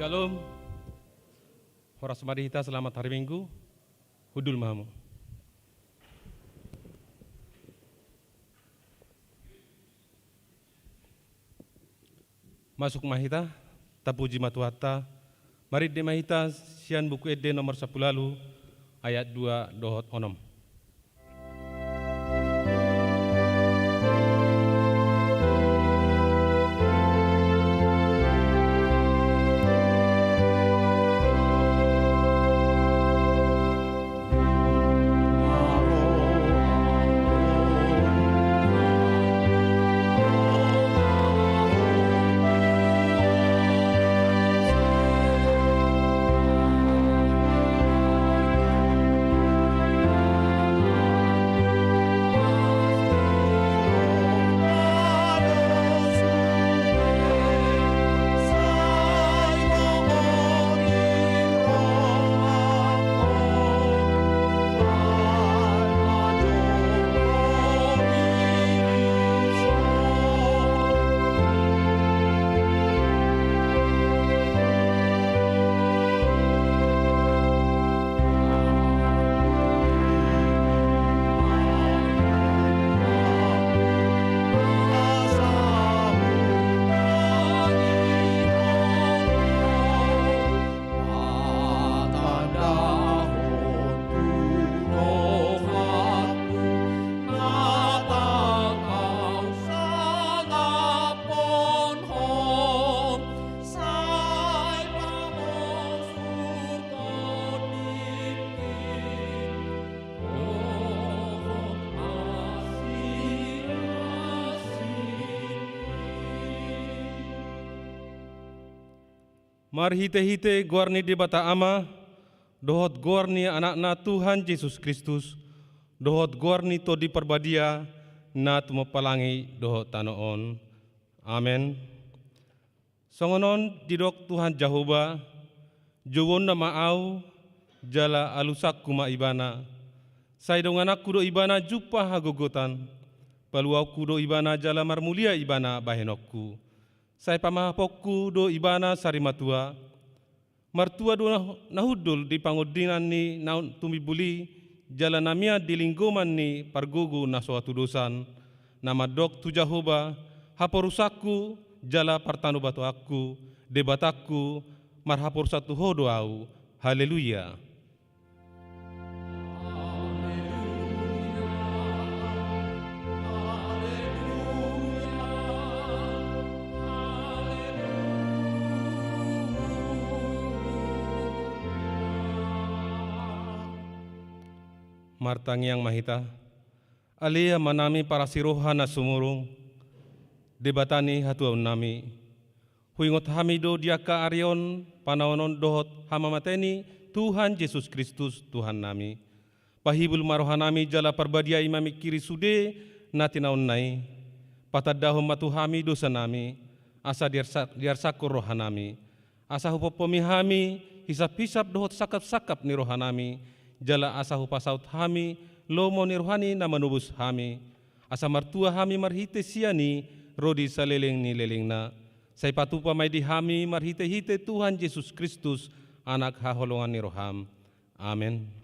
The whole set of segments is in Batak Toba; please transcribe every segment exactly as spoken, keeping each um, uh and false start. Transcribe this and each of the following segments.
Shalom. Horas ma di hita, selamat hari Minggu. Hundul ma hamu. Masuk ma hita, tapuji ma Tuhanta, marende ma hita sian Buku Ende nomor sampulu ualu, ayat dua dohot onom. Marhitehite goar ni Debata Ama, dohot goar ni Anakna Tuhan Jesus Kristus, dohot goar ni Tondi Parbadia, na tumompa langit dohot tano on. Amen. Songon on didok Tuhan Jahowa: Jouonna ma Ahu, jala alusangku ma Ibana. Sai donganangku do Ibana jumpa hagogotan. Paluaonku do Ibana jala marmulia Ibana bahenonku. Sai pamahaponku do Ibana sarimatua. Martua do na, na hundul di pangondinan ni na tumimbul i, jala na mian di linggoman ni pargogo na so hatudosan, na mandok tu Jahowa: Haporusangku jala partanobatoanku, Debatangku, marhaporusan tu Ho do ahu. Haleluya. Martangiang ma hita. Ale Amanami parasi roha na sumurung, Debata ni hatuaonnami, huingot hami do di angka ari on panaonon dohot hamamate ni Tuhan Jesus Kristus Tuhannami. Pahibul ma rohanami jala parbadiai ma mingkiri sude na tinaonna i. Patandahon ma tu hami dosanami, asa diarsa-, diarsangkon rohanami. Asa hupompomi hami hisaphisap dohot sangkapsangkap ni rohanami, jala asa hupasaut hami lomo ni roha ni na manobus hami, asa martua hami marhite sian i ro di saleleng ni lelengna. Sai patupa ma i di hami marhitehite Tuhan Jesus Kristus, Anak haholongan ni roham. Amen.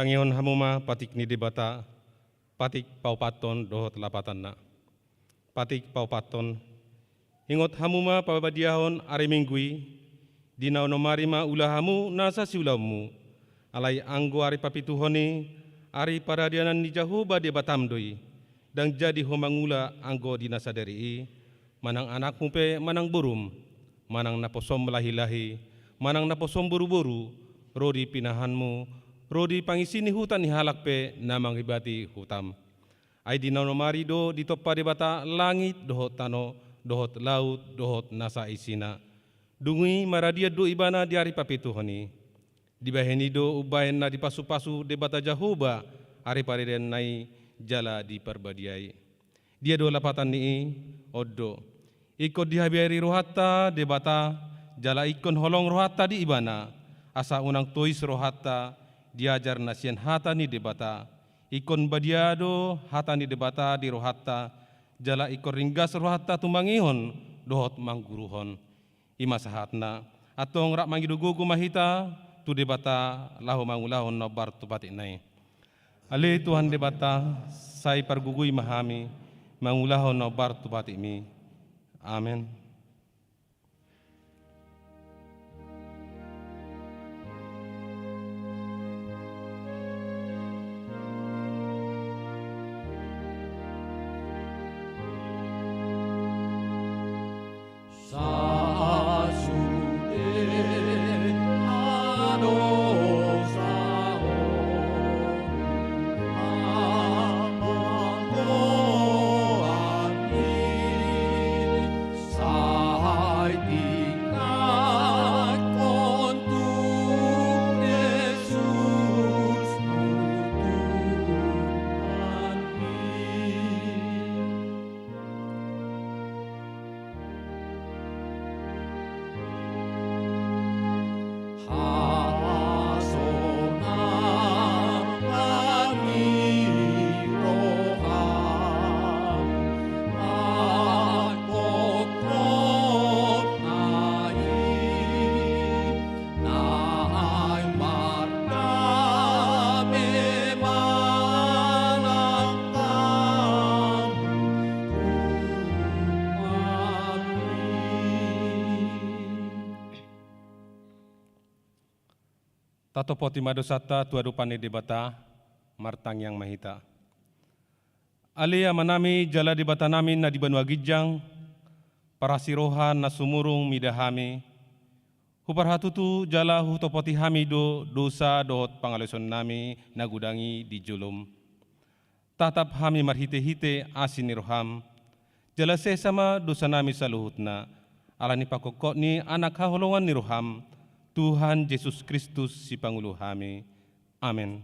Tangihon hamu ma patik ni Debata, patik paopathon dohot lapatanna. Patik paopathon. Ingot hamu ma pabadiahon ari Minggu i, di na onom ari ma ula hamu nasa siulaonmu. Alai anggo ari papituhon i, ari paradianan ni Jahowa Debatam do i. Ndang jadi ho mangula anggo di na sadari i, manang anakmu pe manang borum, manang naposom lahi-lahi, manang naposom boru-boru, ro di pinahanmu, ro di pangisi ni huta ni halak pe na mangibati hutam. Ai di na onom ari do ditompa Debata langit dohot tano, dohot laut, dohot nasa isina. Dung i maradian do Ibana di ari papituhon i. Dibahen i do umbahen na dipasu-pasu Debata Jahowa ari paradianna i jala diparbadiai. Dia do lapatan ni i? On do. Ingkon dihabiari rohanta Debata, jala ingkon holong rohanta di Ibana, asa unang tois rohanta di ajar na sian hata ni Debata. Ingkon badia do hata ni Debata di rohanta, jala ingkon ringgas rohanta tumangihon dohot mangguruhon. I ma sahatna. Antong rap mangido gogo ma hita tu Debata laho mangulahon na hombar tu patikna i. Ale Tuhan Debata, sai pargogoi ma hami mangulahon na hombar tu patikmi. Amen. Tatopoti ma dosanta tu adopan ni Debata, martangiang ma hita. Ale Amanami jala Debatanami na di banua ginjang, parasi roha na sumurung mida hami, huparhatutu jala hutopoti hami do dosa dohot pangalaosionnami na godang i di jolom. Tatap hami marhite-hite asi ni roham, jala sesa ma dosanami saluhutna, ala ni pangkophop ni Anak haholongan ni roham, Tuhan Jesus Kristus Sipangolu hami. Amen.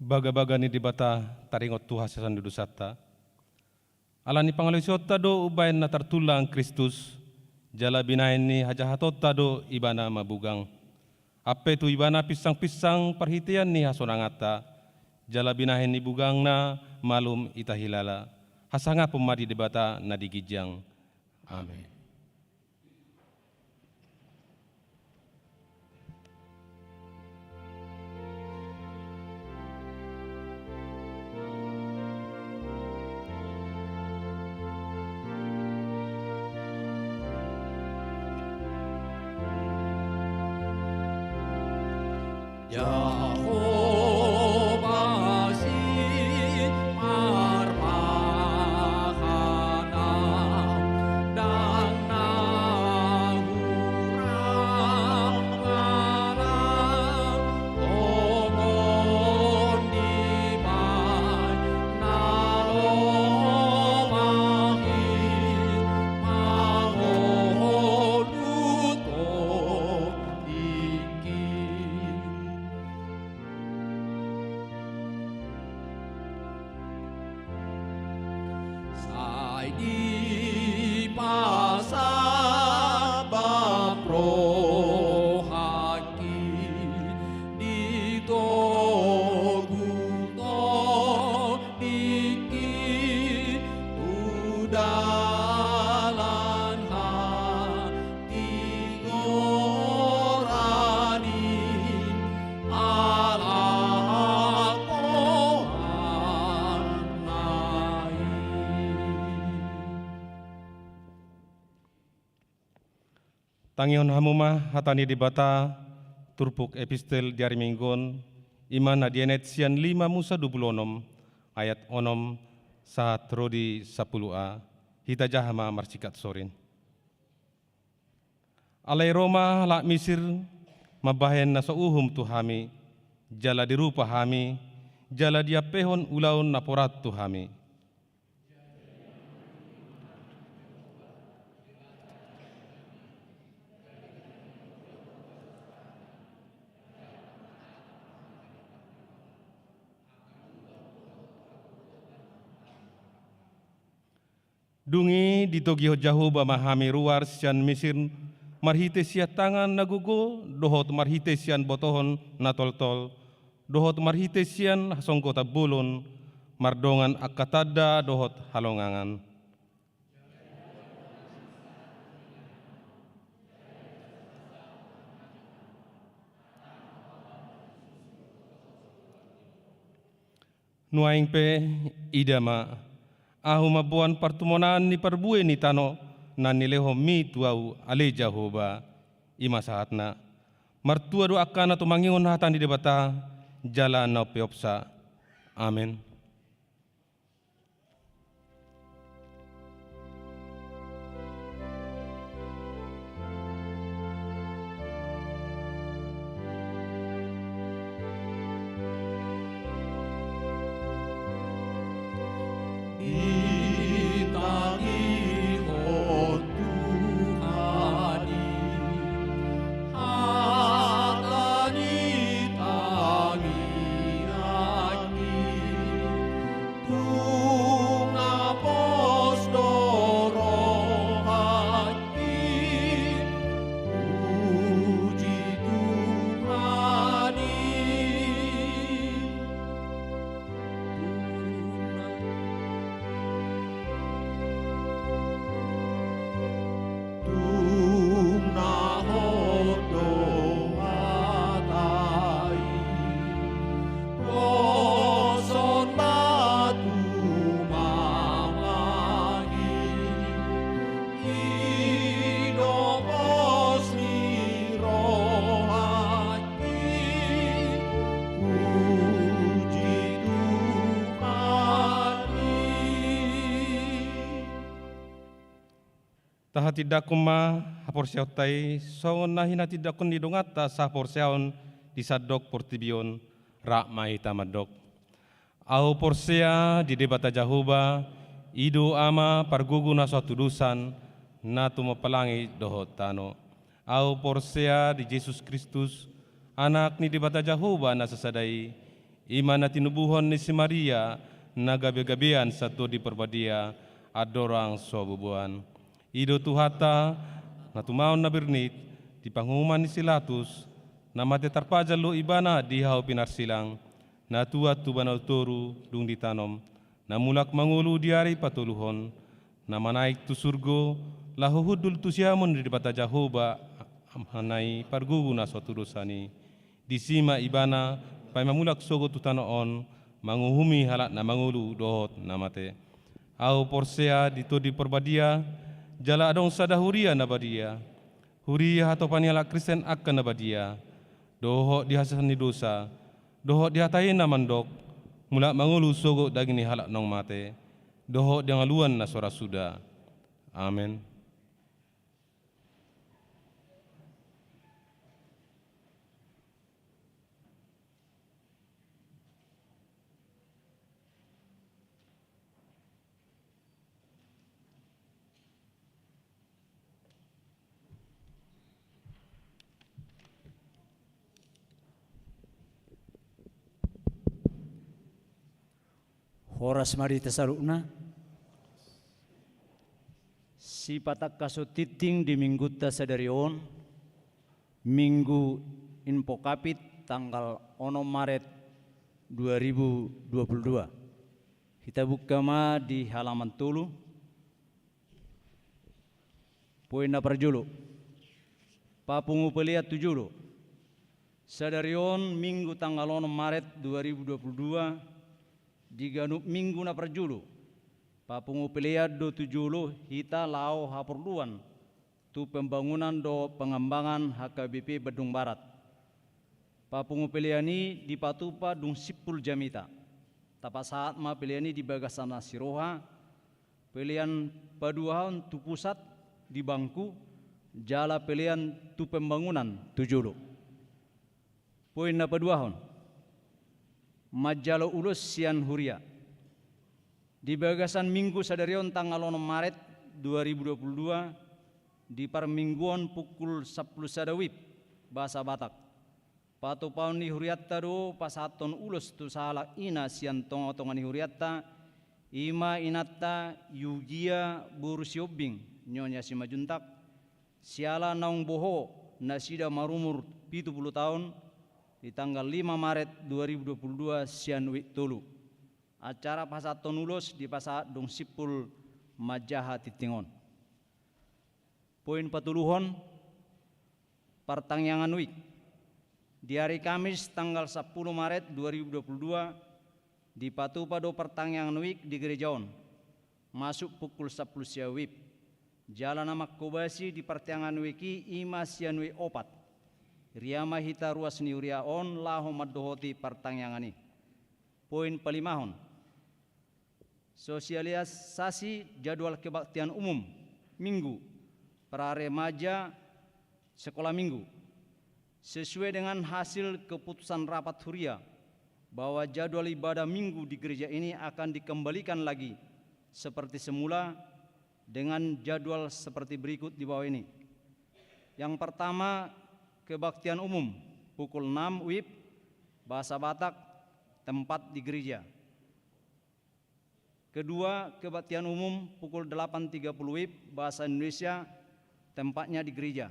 Bagabaga ni Debata taringot tu hasesaan ni dosanta. Ala ni pangalaosionta do umbahen na tartulang Kristus, jala binahen ni hajahatonta do Ibana mabugang. Ampe tu Ibana pinsang-pinsang parhitean ni hasonanganta, jala binahen ni bugangna malum hita hilala. Hasangapon ma di Debata na di ginjang. Amen. Jahowa si parmahan. Dipasabam rohangki, ditogu tondingki tu dalan hatigoran i, ala hagoarna i. Tangihon hamu ma hata ni Debata, turpuk epistel di ari Minggu on, i ma na dienet sian lima Musa dua pulu onom, ayat onom sahat ro di sampulu a. Hita jaha ma marsikat sorin. Alai ro ma halak Misir mambahen na so uhum tu hami, jala dirupa hami, jala diampehon ulaon na porat tu hami. Dung i ditogihon Jahowa ma hami ruar sian Misir marhite sian tangan na gogo dohot marhite sian botohon na toltol, dohot marhite sian hasonggotan bolon, mardongan angka tanda dohot halongangan. Nuaeng pe, ida ma, ahu mamboan partumonaan ni parbue ni tano na nilehonmi tu ahu, ale Jahowa. I ma sahatna. Martua do angka na tumangihon hata ni Debata jala na umpeopsa. Amen. Ditangihon Tuhan i hata ni tangiangki, tung na pos do rohangki, puji Tuhan i. Tung na hot do hata i, pos on ma tu mamang i, i do pos ni rohangki, puji Tuhan i. Tahatindangkon ma haporseaonta i, songon na hinatindangkon ni donganta sahaporseaon di sandok portibi on. Rap ma hita mandok. Ahu porsea di Debata Jahowa, i do Ama pargogo na so hatudosan, na tumompa langit dohot tano. Ahu porsea di Jesus Kristus, Anak ni Debata Jahowa na sasada i, i ma na tinubuhon ni si Maria, na gabegabean sian Tondi Parbadia, andorang so bubuan. I do Tuhanta, na tumaon na bernit, di panguhuman ni si Latus, na mate tarpajal do Ibana di hau pinarsilang, na tuat tu banua toru dung ditanom, na mulak mangolu di ari patoluhon, na manaek tu surgo, laho hundul tu siamun ni Debata Jahowa, Amana i pargogo na so hatudosan i. Disi ma Ibana paima mulak sogot tu tano on, manguhumi halak na mangolu dohot na mate. Ahu porsea di Tondi Parbadia, jala adong sada huria na badia. Huria hatopan ni halak Kristen angka na badia, dohot di hasesaan ni dosa, dohot di hata i na mandok, mulak mangolu sogot daging ni halak naung mate, dohot di hangoluan na so ra suda. Amen. Horas ma di hita saluhutna. Sipatangkashon tingting di minggunta sadari on, Minggu Invocavit, tanggal onom Maret dua ribu dua puluh dua. Hita buka ma di halaman tolu. Poin na parjolo. Papungu pelean tu jolo. Sadari on Minggu tanggal onom Maret dua ribu dua puluh dua, di ganup minggu na parjolo, papungu pelean do tu jolo hita laho haporluan tu pembangunan dohot pengembangan H K B P Bandung Barat. Papungu pelean i dipatupa dung simpul jamita. Tapasahat ma pelean i di bagasan na siroha, pelean paduahon tu pusat di bangku, jala pelean tu pembangunan tu jolo. Poin na paduahon, manjalo ulos sian huria. Di bagasan minggu sadari on tanggal onom Maret dua ribu dua puluh dua, di parmingguon pukul sampulu sada WIB, bahasa Batak, patupaon ni hurianta do pasahathon ulos tu sahalak ina sian tongatonga ni hurianta, i ma inanta Yugia boru Sihombing, Nyonya Simanjuntak, siala naung bohal nasida marumur pitu pulu taon, di tanggal lima Maret dua ribu dua puluh dua sian WIB tolu. Acara pasahathon ulos dipasahat dung simpul manjaha tingting on. Poin patoluhon, partangiangan WIB. Di ari Kamis tanggal sampulu Maret dua ribu dua puluh dua, dipatupa do partangiangan WIB di gereja on, masuk pukul sampulu sia WIB. Jala na manghobasi di partangiangan WIB i, i ma sian WIB opat. Ria ma hita ruas ni huria on laho mandohoti partangiangan i. Poin palimahon, sosialisasi jadwal kebaktian umum Minggu, Praremaja, Sekolah Minggu. Sesuai dengan hasil keputusan rapat huria, bahwa jadwal ibadah Minggu di gereja ini akan dikembalikan lagi seperti semula dengan jadwal seperti berikut di bawah ini. Yang pertama, kebaktian umum pukul enam WIB, bahasa Batak, tempat di gereja. Kedua, kebaktian umum pukul delapan tiga puluh WIB, bahasa Indonesia, tempatnya di gereja.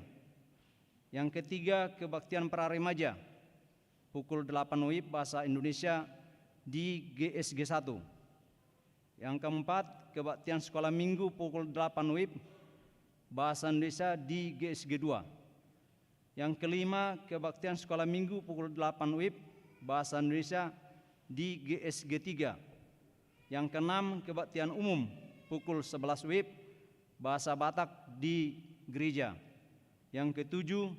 Yang ketiga, kebaktian praremaja pukul delapan WIB, bahasa Indonesia, di G S G satu. Yang keempat, kebaktian sekolah minggu pukul delapan WIB, bahasa Indonesia, di G S G dua. Yang kelima, kebaktian sekolah minggu pukul delapan WIB, bahasa Indonesia, di G S G tiga. Yang keenam, kebaktian umum pukul sebelas WIB, bahasa Batak, di gereja. Yang ketujuh,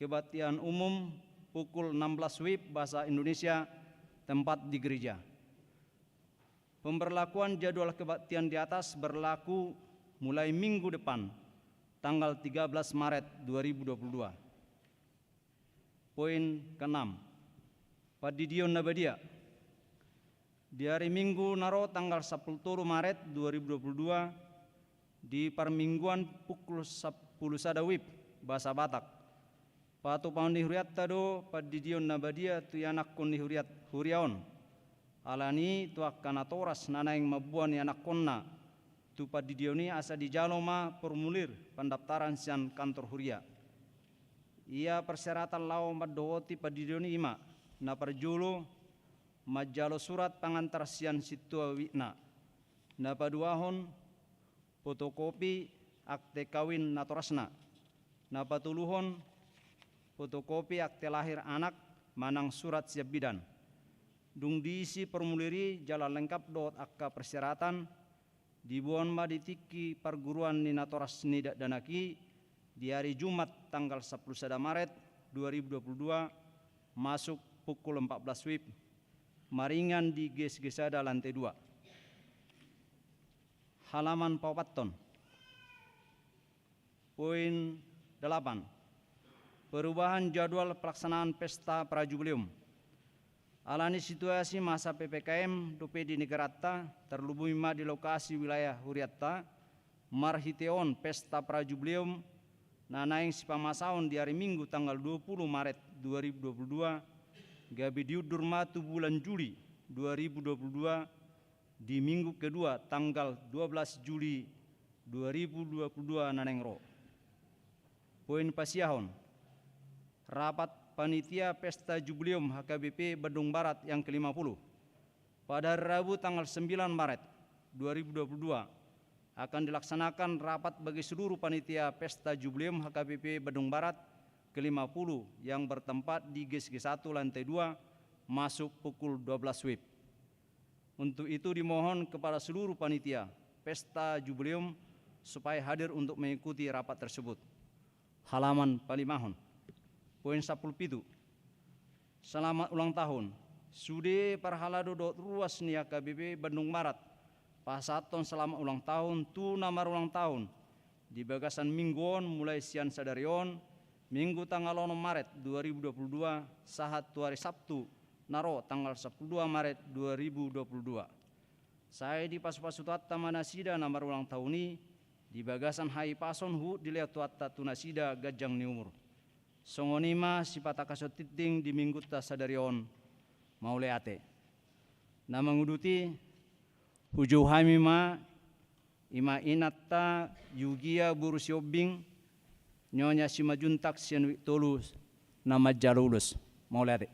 kebaktian umum pukul enam belas WIB, bahasa Indonesia, tempat di gereja. Pemberlakuan jadwal kebaktian di atas berlaku mulai minggu depan, tanggal tiga belas Maret dua ribu dua puluh dua. Poin keenam, pandidion na badia. Di ari Minggu na ro tanggal sampulu tolu Maret dua ribu dua puluh dua, di parmingguan pukul sampulu sada WIB, bahasa Batak, patupaon ni hurianta do pandidion na badia tu ianakhon ni huriat-, huria on. Alani i tu angka natoras na naeng mamboan ianakhonna tu pandidion i asa dijalo ma formulir pendaftaran sian kantor huria. Ia persyaratan laho mandohoti pandidion i ma: na parjolo, manjalo surat pangantar sian sintua WIB-na. Na paduahon, fotokopi akte kawin natorasna. Na patoluhon, fotokopi akte lahir anak manang surat sian bidan. Dung diisi formulir i jala lengkap dohot angka persyaratan, diboan ma di tingki parguruan ni natoras ni dakdanak i di ari Jumat tanggal sampulu sada Maret dua ribu dua puluh dua, masuk pukul empat belas WIB, maringan di G S G sada lantai dua. Halaman paopathon. Poin delapan, perubahan jadwal pelaksanaan pesta prajubileum. Alani situasi masa P P K M dope di negaranta, tarlumobi ma di lokasi wilayah hurianta, marhite on pesta prajubileum na naeng sipamasaon di ari Minggu tanggal dua puluh Maret dua ribu dua puluh dua, gabe diundur ma tu bulan Juli dua ribu dua puluh dua, di minggu kedua tanggal dua belas Juli dua ribu dua puluh dua na naeng ro. Poin pasiahon, rapat panitia Pesta Jubileum H K B P Bandung Barat yang kelima puluh. Pada hari Rabu tanggal sembilan Maret dua ribu dua puluh dua akan dilaksanakan rapat bagi seluruh panitia Pesta Jubileum H K B P Bandung Barat kelima puluh yang bertempat di G S G satu lantai dua, masuk pukul dua belas W I B. Untuk itu dimohon kepada seluruh panitia Pesta Jubileum supaya hadir untuk mengikuti rapat tersebut. Halaman palimahon. Poin sampulu pitu. Selamat ulang tahun. Sude parhalado dohot ruas ni H K B P Bandung Barat pasahathon selamat ulang tahun tu na marulang tahun di bagasan minggu on, mulai sian sadari on, Minggu tanggal onom Maret dua ribu dua puluh dua, sahat tu hari Sabtu na ro tanggal sampulu dua Maret dua ribu dua puluh dua. Sai dipasupasu Tuhanta ma nasida na marulang tahun i, di bagasan hahipason huhut dilehon Tuhanta tu nasida ganjang ni umur. Songon i ma sipatangkashon tintin di minggunta sadari on. Mauliate. Na mangudut i, hujou hami ma, i ma inanta Yugia boru Sihombing, Nyonya Simanjuntak sian Wik Tolu, na manjalo ulos. Mauliate.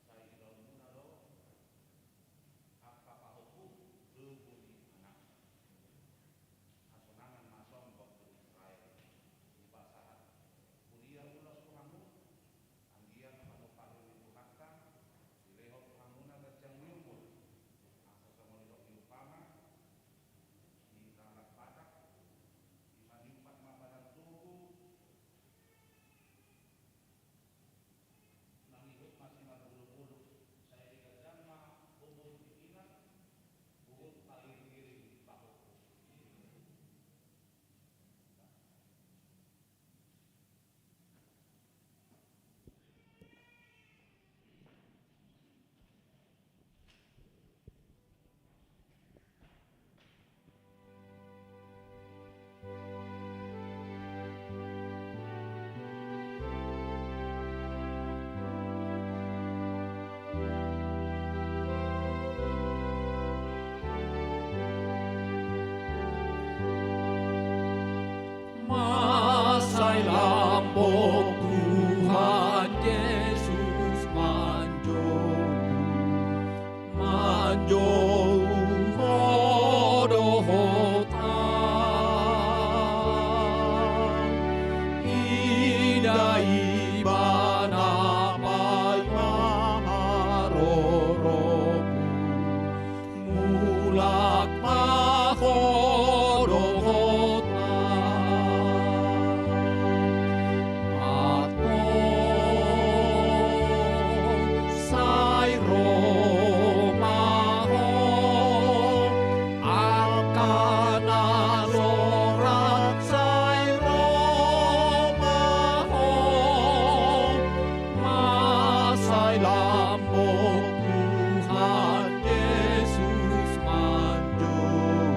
Sai didok muna do angka pahompu, tubu ni anak. Hasonangan ma sombong tu Israel. Dipasahat huria ulos tu hamu, anggiat panumpahi ni Tuhanta, dilehon tu hamuna ganjang ni umur. Asa songon nidok ni umpama, di tangan Batak, ima niumpat ma padan tubu, Mansai lambok Tuhan Jesus manjou, manjou ho dohot ahu. Ida Ibana paima haroromu, mulak ma ho dohot ahu. Antong sai ro ma ho, angka na lorat sai ro ma ho, mansai lambok Tuhan Jesus manjou.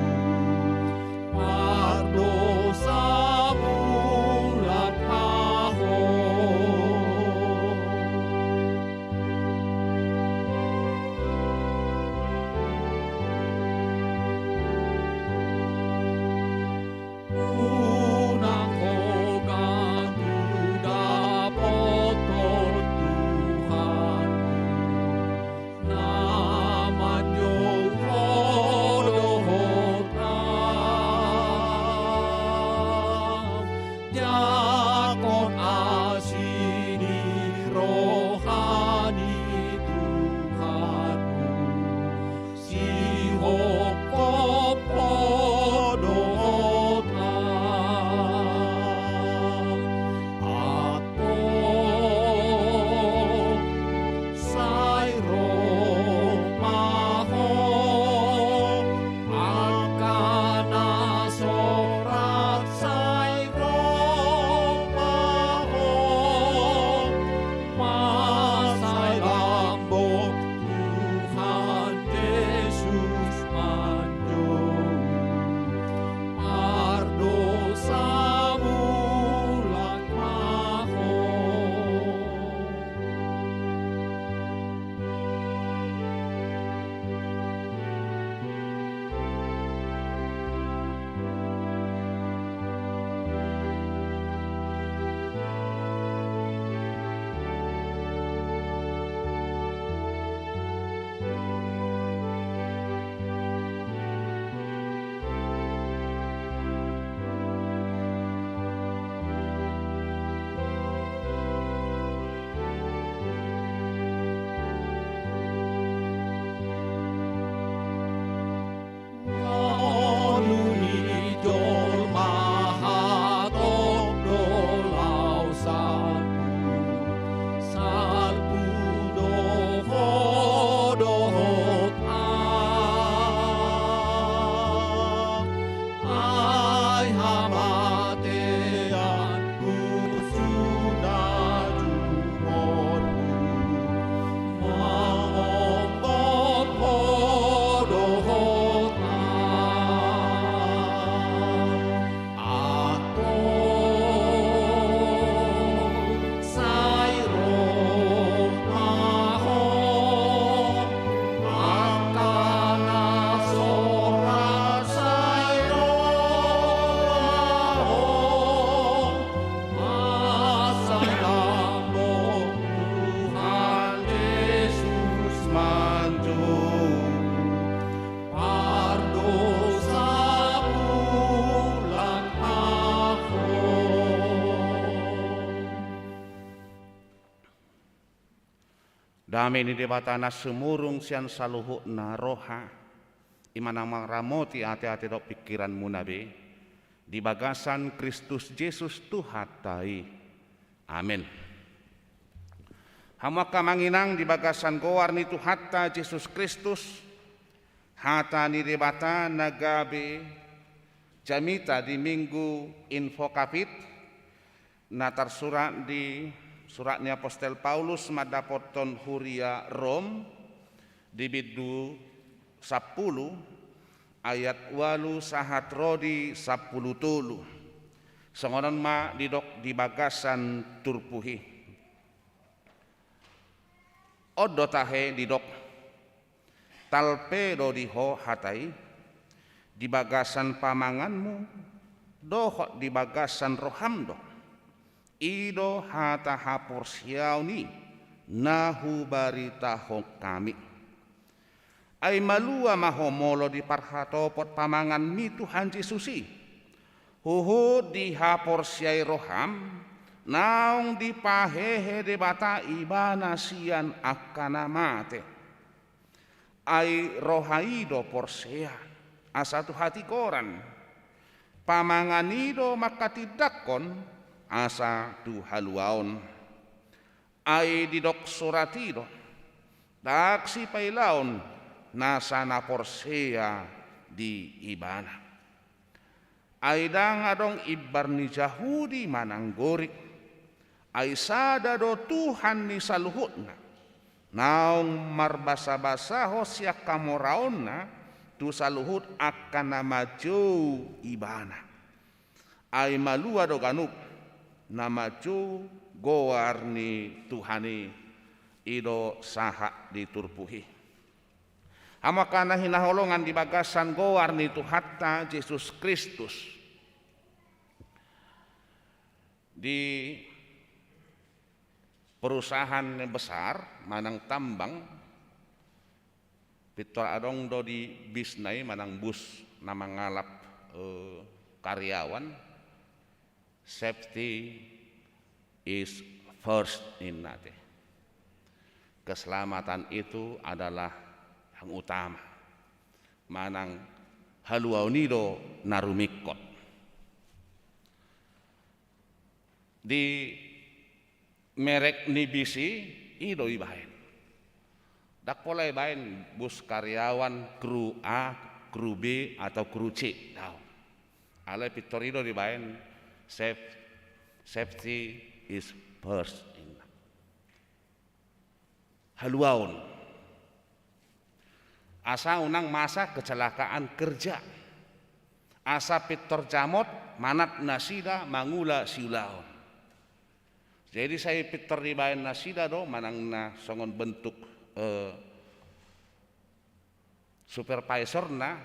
Dame ni Debata na sumurung sian saluhutna roha, i ma na mangaramoti ateate dohot pingkiranmuna be, di bagasan Kristus Jesus Tuhanta i. Amen. Hamu angka amang inang, di bagasan goar ni Tuhanta Jesus Kristus, hata ni Debata na gabe jamita di Minggu Invocavit, na tarsurat di surat ni apostel Paulus mandapothon huria Rom, di bindu sampulu, ayat ualu sahat ro di sampulu tolu. Songon on ma didok di bagasan turpuk i. On do tahe didok: Talpe do di ho hata i, di bagasan pamanganmu dohot di bagasan roham do. I do hata haporseaon i na hubaritahon hami. Ai malua ma ho molo diparhatopot pamangan ni Tuhan Jesus i, huhut dihaporseai roham, naung dipahehe Debata ibana sian angka na mate. Ai roha i do porsea, asa tu hatigoran. Pamangan i do manghatindanghon, asa tu haluaon. Ai didok surat i do: Ndang sipailaon nasa na porsea di ibana. Ai ndang adong imbar ni Jahudi manang Gorik, ai sada do Tuhan ni saluhutna, naung marbasabasahon sian hamoraonna tu saluhut angka na manjou ibana. Ai malua do ganup na manjou goar ni Tuhan i. I do sahat di turpuk i. Hamu angka na hinaholongan di bagasan goar ni Tuhanta Jesus Kristus, di perusahaan besar manang tambang, pintor adong do di bisna i manang bus na mangalap, eh, karyawan, safety is first, ninna te. Keselamatan itu adalah yang utama. Manang haluaon i do na rumingkot. Di merek ni bis i, i do ibaen. Ndang pola ibaen bus karyawan kru A, kru B, atau kru C, daong. Alai pintor i do dibaen saf-, safety is first. Haluaon. Asa unang masa kecelakaan kerja. Asa pintor jamot manat nasida mangula siulaon. Jadi sai pintor dibaen nasida do manang na songon bentuk, eh, supervisorna,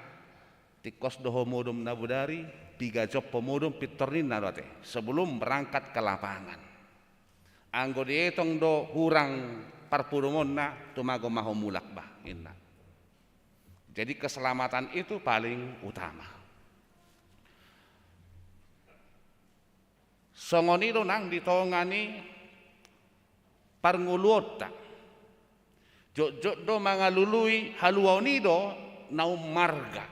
tingkos do ho modom na bodari, piga jom ho modom pintor ninna do ate, sebelum berangkat ke lapangan. Anggo dietong do hurang parpudumonna, tumagon ma ho mulak bah, ninna. Jadi keselamatan itu paling utama. Songon i do nang di tonga ni parngoluonta. Jotjot do mangalului haluaon i do na ummarga.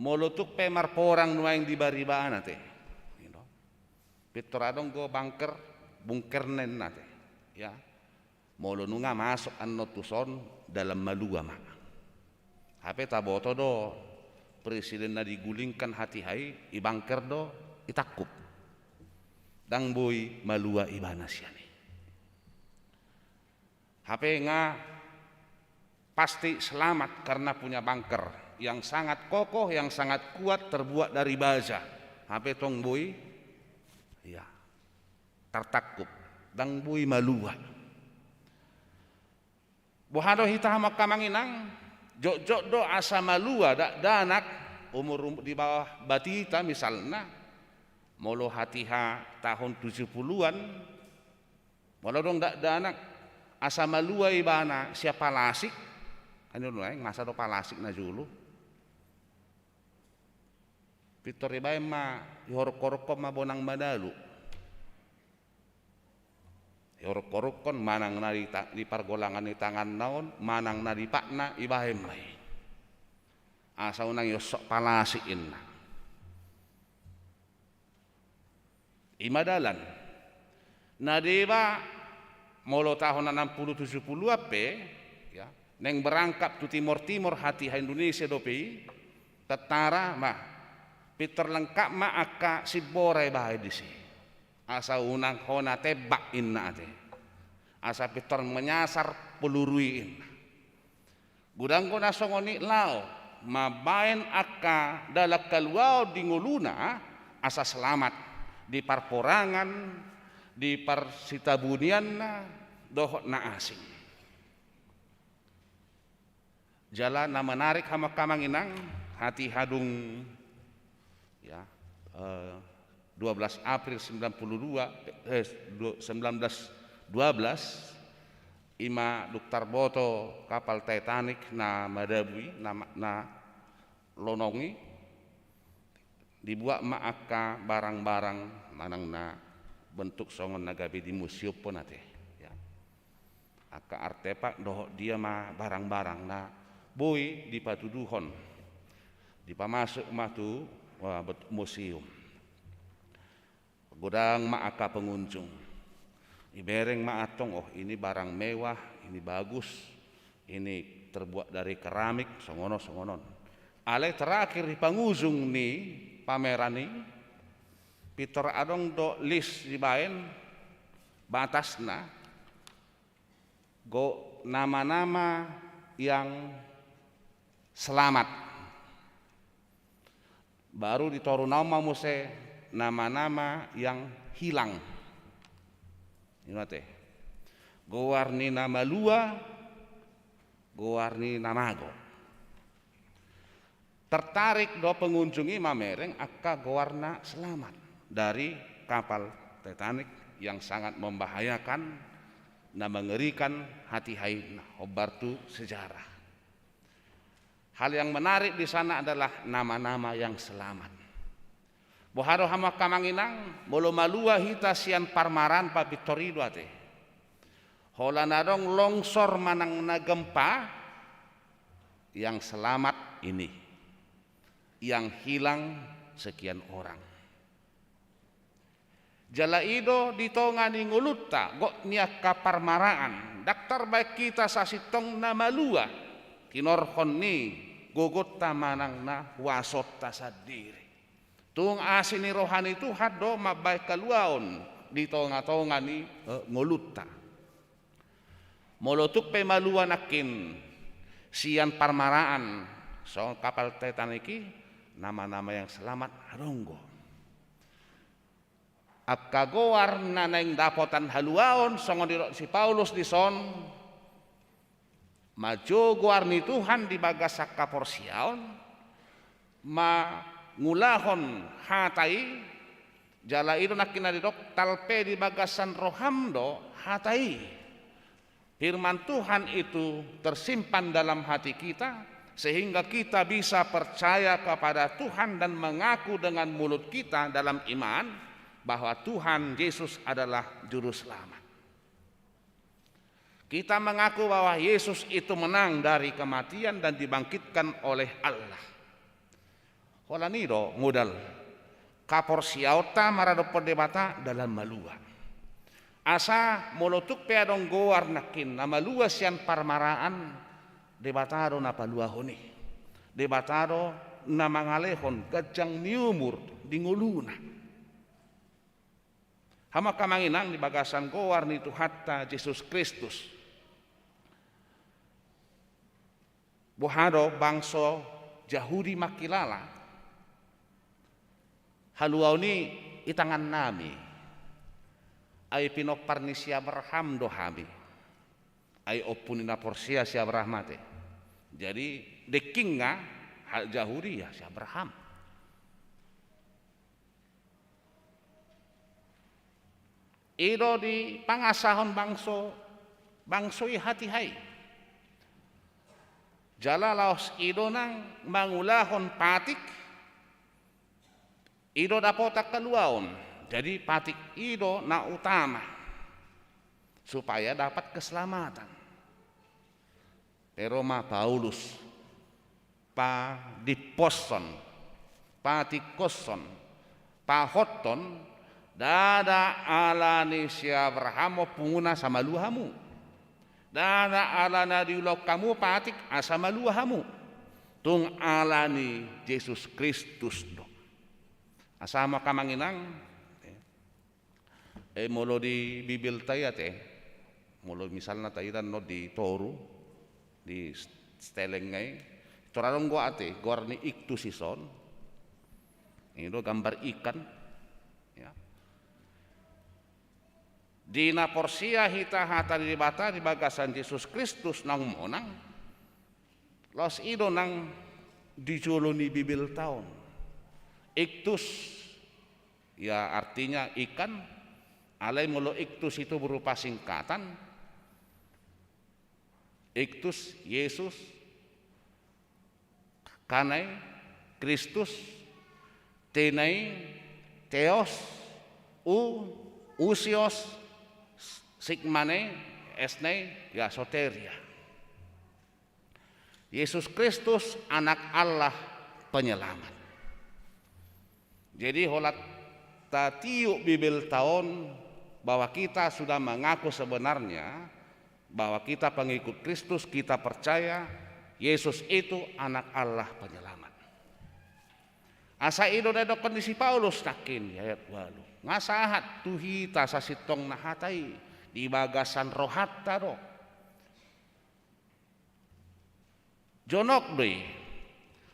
Molo tung pe marporang nuaeng di baribana te, pintor adong do bunker, bunker ninna te. Ya. Molo nunga masuk annon tuson, dalan malua ma. Hape taboto do, presiden na digulingkan hatiha i, i bunker do itangkup. Ndang boi malua ibana sian i. Hape nga pasti selamat karena punya bunker yang sangat kokoh, yang sangat kuat, terbuat dari baja. Hape tong boi, ya, tartangkup, ndang boi malua. Boha do hita hamu angka amang inang, jotjot do asa malua dakdanak umur, um-, di bawah batita misalna, molo hatiha tahun tujuh puluhan, molo adong dakdanak asa malua ibana sian palasik, kan i do nuaeng masa do palasik na jolo. Pintor ibaen ma, ihorok-horokhon ma bonang manalu. Dioruk-orukkon manang na di ta-, di pargolangan ni tanganna on, manang na di patna, ibaen ma i. Asa unang iosok palasik inna. I ma dalan. Na deba molo tahun enam puluh tujuh puluhan pe, ya, naeng berangkat tu timor-timor hatiha Indonesia dope i, tentara, bah, pintor lengkap ma angka simbora ibaen disi. Asa unang hona tembak inna ate. Asa pintor menyasar peluru i inna. Godang do na songon i, laho mambaen angka dalan haluaon di ngoluna, asa selamat di parporangan, di parsitabunianna, dohot na asing. Jala na menarik, hamu angka amang inang, hatiha dung, ya, eh, dua belas April sembilan puluh dua, eh, du-, sembilan belas dua belas, i ma dung tarboto kapal Titanic na madabu i, na ma-, na lonong i, dibuat ma angka barang-barang manang na bentuk songon na gabe dimuseumpon ate, ya. Angka artefak dohot dia ma barang-barang na boi dipatuduhon, dipamasuk ma tu, wah, bet-, museum. Godang ma angka pengunjung. Ibereng ma antong, oh, ini barang mewah, ini bagus, ini terbuat dari keramik, songon on, songon on. Alai terakhir di pangujung ni pameran i, pintor adong do list dibaen, batasna, go-, nama-nama yang selamat. Baru di toruna on ma muse nama-nama yang hilang. I ma ate. Goar ni na malua, goar ni na mago. Tertarik do pengunjung i mamereng angka goar na selamat dari kapal Titanic yang sangat membahayakan, na mengerikan hatiha i, na hombar tu sejarah. Hal yang menarik di sana adalah nama-nama yang selamat. Boha do hamu angka amang inang, molo malua hita sian parmaraan, papintor i do ate. Holan adong longsor manang na gempa, yang selamat ini, yang hilang sekian orang. Jala i do di tonga ni ngolunta, gok ni angka parmaraan, ndang tarbaen hita sasintongna malua tinorhon ni gogonta manang na huasonta sandiri. Tung asi ni roha ni Tuhan do mambaen haluaon di tonga-tonga ni, eh, ngolunta. Molo tung pe malua nangkin sian parmaraan songon kapal Titanic i, nama-nama yang selamat adong do. Angka goar na naeng dapotan haluaon, songon didok si Paulus dison, manjou goar ni Tuhan di bagasan haporseaon, mangulahon hata i, jala i do nangkin na didok, talpe di bagasan roham do hata i. Firman Tuhan itu tersimpan dalam hati kita, sehingga kita bisa percaya kepada Tuhan dan mengaku dengan mulut kita dalam iman bahwa Tuhan Yesus adalah Juru Selamat. Kita mengaku bahwa Yesus itu menang dari kematian dan dibangkitkan oleh Allah. Holan i do modal haporseaonta maradophon Debata dalan malua. Asa molo tung pe adong goar nangkin na malua sian parmaraan, Debata do na paluahon i. Debata do na mangalehon ganjang ni umur di ngoluna. Hamu angka amang inang, di bagasan goar ni Tuhanta Jesus Kristus, boha do bangso Jahudi mangkilala haluaon i di tangannami? Ai pinompar ni si Abraham do hami. Ai ompu ni na porsea si Abraham ate. Jadi, the king-na halak Jahudi, ya, si Abraham. I do dipangasahon bangso, bangso i hatiha i. Jala laos i do nang mangulahon patik, i do dapotan haluaon. Jadi patik i do na utama. supaya dapat keselamatan. Ro ma Paulus, padimposhon, patingkoshon, pahothon, ndada ala ni si Abraham ompunguna asa malua hamu. Ndada ala na diulahon hamu patik asa malua hamu. Tung ala ni Jesus Kristus do. Asa hamu angka amang inang, eh, molo di Bibelta i ate, molo misalna taida annon di toru, di Steleng i, tor adong do ate goar ni iktus i son. I do gambar ikan. Ya. Di na porsea hita hata ni Debata di bagasan Jesus Kristus naung monang, laos i do nang di jolo ni Bibelta on. Iktus, ya, artinya ikan, alai molo iktus itu berupa singkatan, iktus, Yesus, kanai, Kristus, tenai, theos, u, usios, sigmanai, esnai, ya, soteria. Yesus Kristus, Anak Allah, Penyelamat. Jadi, holan tatiop Bibelta on bahwa kita sudah mengaku sebenarnya bahwa kita pengikut Kristus, kita percaya Yesus itu Anak Allah Penyelamat. Asa i do na didokkon ni si Paulus nangkin di ayat ualu. Nga sahat tu hita sasintongna hata i, di bagasan rohanta do. Jonok do i.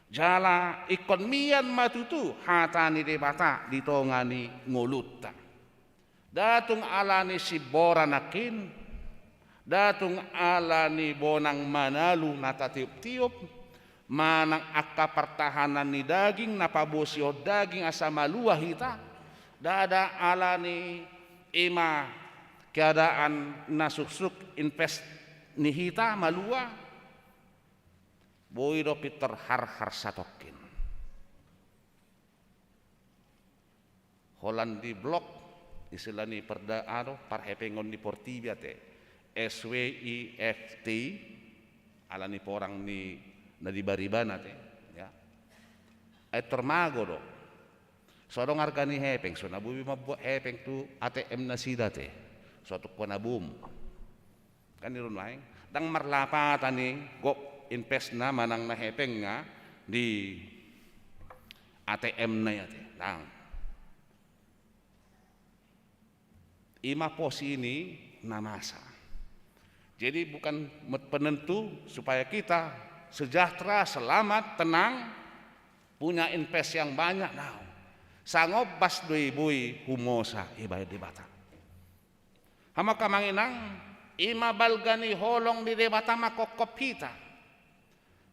Jala ingkon mian ma tutu hata ni Debata di tonga ni ngolunta. Nda tung ala ni simbora nangkin, nda tung ala ni bonang manalu na tatioptiop, manang angka partahanan ni daging na pabosihon daging asa malua hita, ndada ala ni i ma keadaan na suksuk invest ni hita malua, boi do pintor harhar satongkin. Holan di blog, istilah ni perda-, anu, parhepengon ni portibi ate, S W I F T, ala ni porang ni na di bariba na ate, ya. Ai tor mago do. So adong arga ni hepeng, so na boi mambuat hepeng tu A T M nasida ate. So tung hona bom. Kan i do nuaeng, ndang marlapatan i gok investna manang na hepengna di A T M na i ate. Ndang. I ma pos i ni na masa. Jadi bukan met-, penentu supaya kita sejahtera, selamat, tenang, punya invest yang banyak, ndang. Sangombas do i boi humosa dibahen Debata. Hamu angka amang inang, i ma balga ni holong ni Debata mangkophop hita.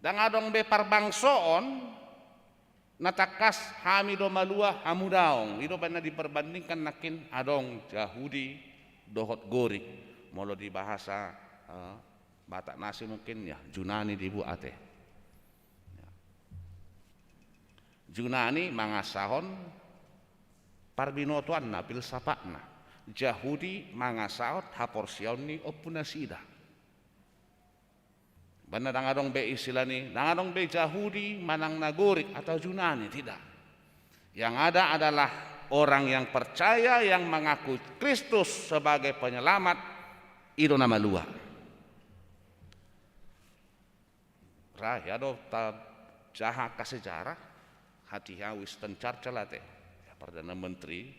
Ndang adong be parbangsoon na tangkas hami do malua, hamu daong. I do umbahen na diperbandingkan nangkin adong Jahudi dohot Gorik. Molo di bahasa, eh, Batak nasi mungkin, ya, Junani dibuat ate. Ya. Junani mangasahon parbinotoanna, pilsafatna. Jahudi mangasahon haporseaon ni ompunasida. Umbahen na ndang adong be istilah ni, ndang adong be Jahudi manang na Gorik atau Junani, tidak. Yang ada adalah orang yang percaya, yang mengaku Kristus sebagai penyelamat, i do na malua. Ra, ia do tajaha angka sejarah, hatiha Winston Churchill ate, ya, Perdana Menteri,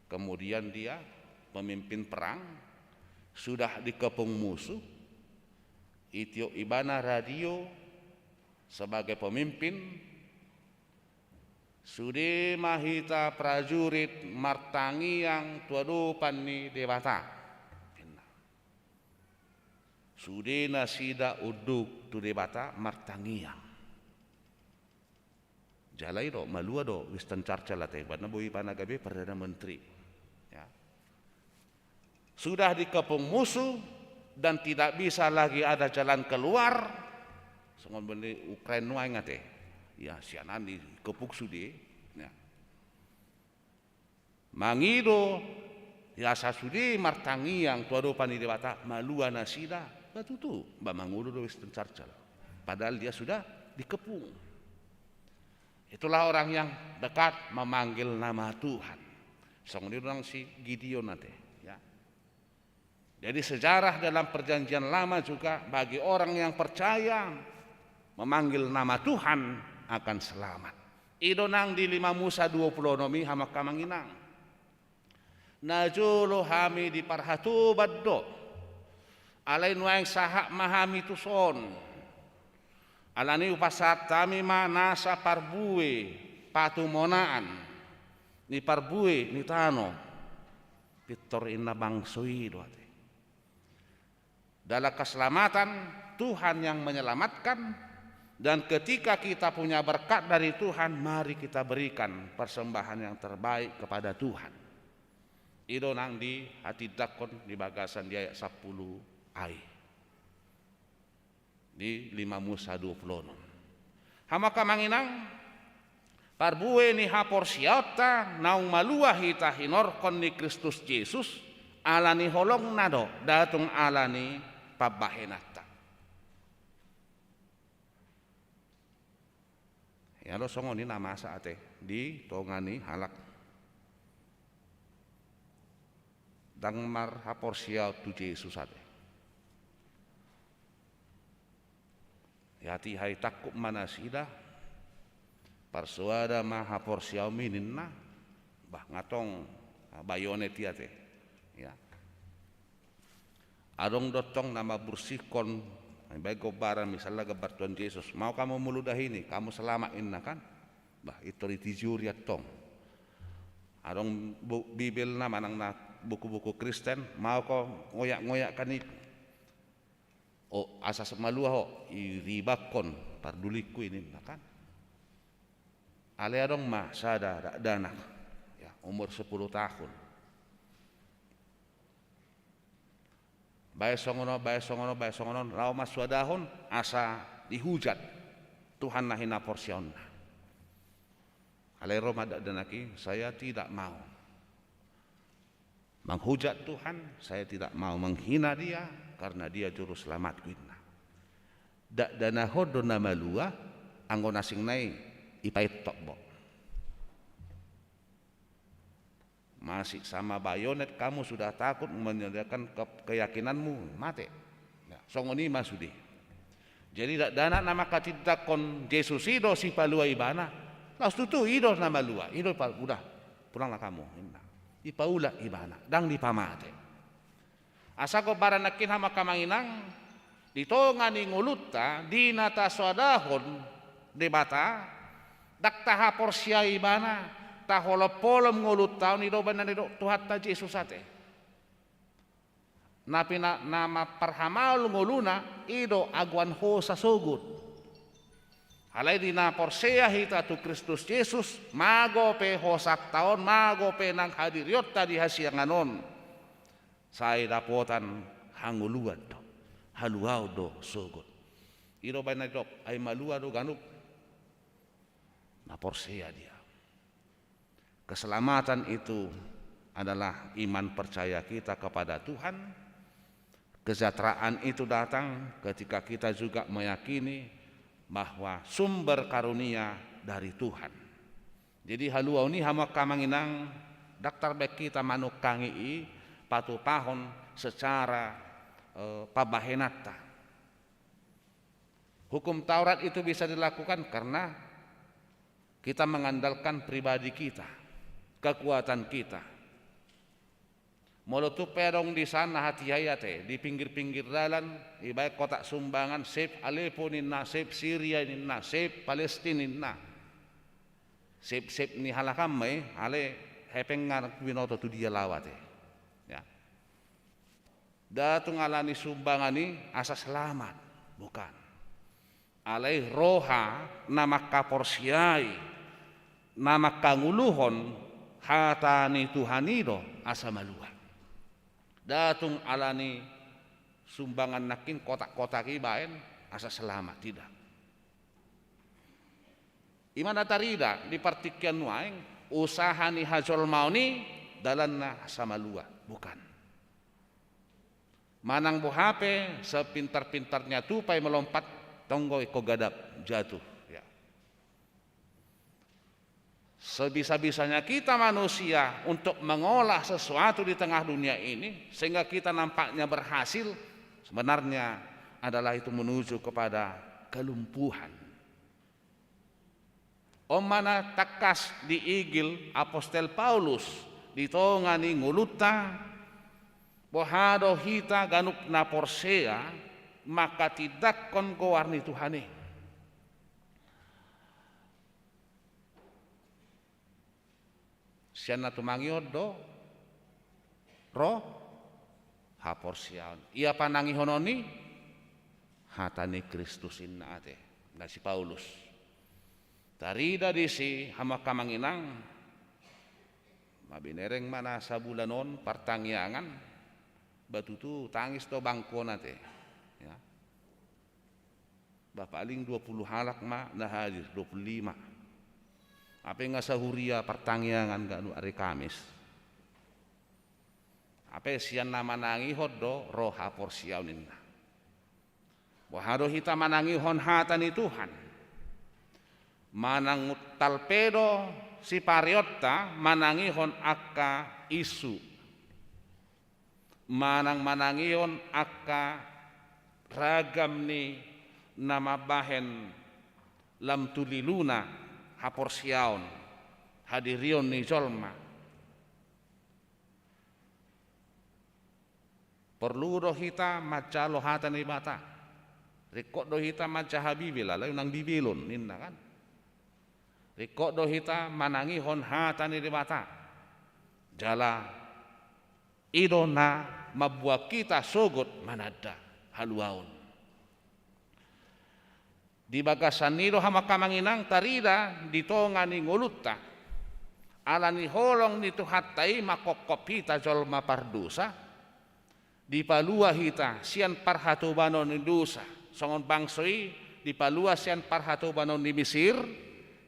kemudian dia memimpin perang, sudah dikepung musuh, itiop ibana radio sebagai pemimpin, sude ma hita prajurit martangiang tu adopan ni Debata. Sude nasida unduk tu Debata martangiang. Jala i do, malua do Winston Churchill ate, umbahen na boi ibana gabe Perdana Menteri. Ya. Sudah dikepung musuh dan tidak bisa lagi ada jalan keluar. Songon bani Ukraina nuaeng ate. Ya, sian an dikepung sude. Ya. Mangido Ia asa sude martangiang tu adopan ni Debata, malua nasida, ba tutu, ba mangolu do Winston Churchill. Padahal dia sudah dikepung. Itulah orang yang dekat memanggil nama Tuhan. Songon i do nang si Gideon ate, ya. Jadi sejarah dalam Perjanjian Lama juga bagi orang yang percaya memanggil nama Tuhan akan selamat. I do nang di lima Musa dua puluh onom i, hamu angka amang inang. Najolo hami diparhatoban do. Alai nuaeng sahat ma hami tuson. Alani i hupasahat hami ma nasa parbue patumonaan ni parbue ni tano. Pintor inna bangso i do ate. Dalam keselamatan, Tuhan yang menyelamatkan, dan ketika kita punya berkat dari Tuhan, mari kita berikan persembahan yang terbaik kepada Tuhan. I do nang dihatindangkon di bagasan di ayat sampulu ai. Di lima Musa dua puluh onom. Hamu angka amang inang, parbue ni haporseaonta naung malua hita hinorhon ni Kristus Jesus, ala ni holongna do, nda tung ala ni pambahenanta. Ia do songon i na masa ate di tonga ni halak ndang marhaporseaon tu Jesus ate. Ia hatiha i tangkup ma nasida, parsoada ma haporseaonmi ninna, bah nga tong, ah, bayonet i ate. Ya. Adong do tong na mambursihkon, baen gombaran misalna gambar Tuhan Jesus, mau kamu meludah ini, kamu selamat inna kan. Bah, pintor ditijori antong. Adong bu-, Bibelna manang na buku-buku Kristen, mau ko ngoyak-ngoyak kan i. Oh, asa semalua ho, iribangkon pardulingku i ninna kan. Alai adong ma sada dakdanak, ya, umur sepuluh tahun. Baen songon on, baen songon on, baen songon on, laho masuadahon asa dihujat Tuhan na hinaporseaonna. Alai ro ma dakdanak i, saya tidak mau menghujat Tuhan, saya tidak mau menghina Dia, karena Dia juru selamatku inna. Dakdanak on do na malua, anggo na asing nai ipaintop bo. Masih sama bayonet, kamu sudah takut menyerahkan ke-, keyakinanmu, mate. Ya, songon i ma sude. Jadi dakdanak na manghatindangkon Jesus i do sipalua ibana. Laos tutu i do na malua, i do pa-, udah, pulanglah kamu, ninna. Ipaulak ibana, ndang dipamate. Asa gombaran nangkin hamu angka amang inang, di tonga ni ngolunta, di na tasoadahon Debata, ndang tahaporseai ibana, taholomholom ngolunta on, i do baen na nidok Tuhanta Jesus ate. Na pina-, na mamparhamaol ngoluna, i do agoan hosa sogot. Alai di na porsea hita tu Kristus Jesus, mago pe hosanta on, mago pe nang hadirionta di hasiangan on, sai dapotan hangoluan do, haluaon do sogot. I do baen na nidok, ai malua do ganup na porsea dia. Keselamatan itu adalah iman percaya kita kepada Tuhan. Kesejahteraan itu datang ketika kita juga meyakini bahwa sumber karunia dari Tuhan. Jadi haluaon i hamu angka amang inang, ndang tarbaen hita manungkangi i patupahon secara, eh, pambahenanta. Hukum Taurat itu bisa dilakukan karena kita mengandalkan pribadi kita, kekuatan kita. Molo tung pe adong di sana hatiha i ate, di pinggir-pinggir dalan, ibaen kotak sumbangan, save Aleppo ninna, save Syria ninna, save Palestine ninna. Save-save ni halak an ma i, alai hepeng nga binoto tu dia laho ate. Ya. Nda tung ala ni sumbangan i asa selamat, bukan. Alai roha na manghaporseai, na manghangoluhon hata ni Tuhan i do asa malua. Nda tung ala ni sumbangan nangkin kotak-kotak i baen asa selamat, tidak. I ma na tarida di partingkian nuaeng, usaha ni hajolmaon i dalanna asa malua. Bukan. Manang boha pe sepintar-pintarnya tupai melompat, tonggo ingkon gadap, jatuh. Ya. Sebisa-bisanya kita manusia untuk mengolah sesuatu di tengah dunia ini, sehingga kita nampaknya berhasil, sebenarnya adalah itu menuju kepada kelumpuhan. On ma na tangkas diigil apostel Paulus di tonga ni ngolunta, boha do hita ganup na porsea mangkatindangkon goar ni Tuhan i. Sian na tumangihon do ro haporseaon. Ia panangihonon i? Hata ni Kristus, inna ate na si Paulus. Tarida disi hamu angka amang inang, mabinereng ma na sabulan on partangiangan, ba tutu tangis do bangku on ate. Ya. Ba paling dua puluh halak ma na hadir, dua puluh lima. Hape nga sahuria partangiangan ganup ari Kamis. Hape sian na manangihon do ro haporseaon, inna. Boha do hita manangihon hata ni Tuhan? Manang untal pe do sipareonta manangihon angka isu, manang manangihon angka ragam ni na mambahen lam tu liluna haporseaon, hadirion ni jolma. Porlu do hita manjalo hata ni Debata. Ringkot do hita manjaha Bibel, alai unang Bibelon, ninna kan. Ringkot do hita manangihon hata ni Debata. Jala i do na mamboan hita sogot mananda haluaon. Di bagasan i do hamu angka amang inang tarida di tonga ni ngolunta. Ala ni holong ni Tuhanta i mangkophop hita jolma pardosa, dipalua hita sian parhatobanon ni dosa. Songon bangso i dipalua sian parhatobanon ni Misir,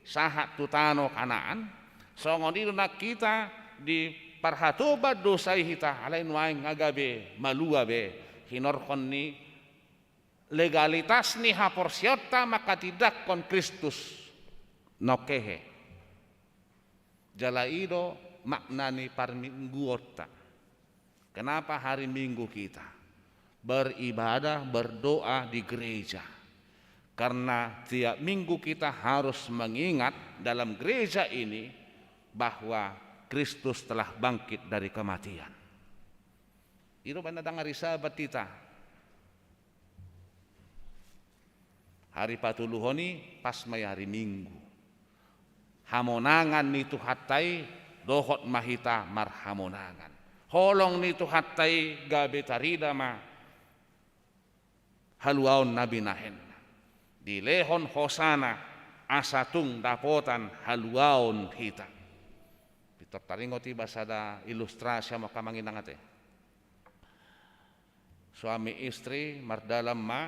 sahat tu tano Kanaan. Songon i do nang hita, di parhatoban dosa i hita, alai nuaeng nga gabe malua be hinorhon ni legalitas ni haporseaonta mangkatindangkon Kristus. Nang hehe. Jala i do makna ni parmingguonta. Kenapa hari Minggu kita beribadah, berdoa di gereja? Karena tiap minggu kita harus mengingat dalam gereja ini bahwa Kristus telah bangkit dari kematian. I do umbahen na ndang ari Sabat hita. Hari patoluhon i pas ma i ari Minggu. Hamonangan ni Tuhanta i, dohot ma hita marhamonangan. Holong ni Tuhanta i gabe tarida ma haluaon na binahenna. Dilehon hosana asa tung dapotan haluaon hita. Pintor taringot iba sada ilustrasi hamu angka amang inang ate. Suami istri mardalan ma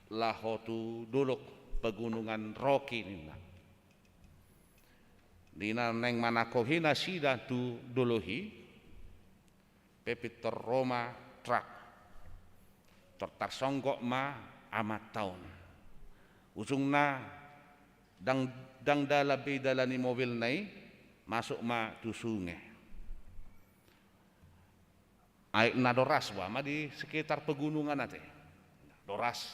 laho tu dolok Pegunungan Rocky ninna. Di na naeng manangkohi nasida tu dolok i, pe pintor ro ma truk. Tor tarsonggot ma amanta on. Ujungna ndang, ndang dalan be idalani mobilna i, masuk ma tu sunge. Aek na doras, boha ma di sekitar pegunungan ate. Doras.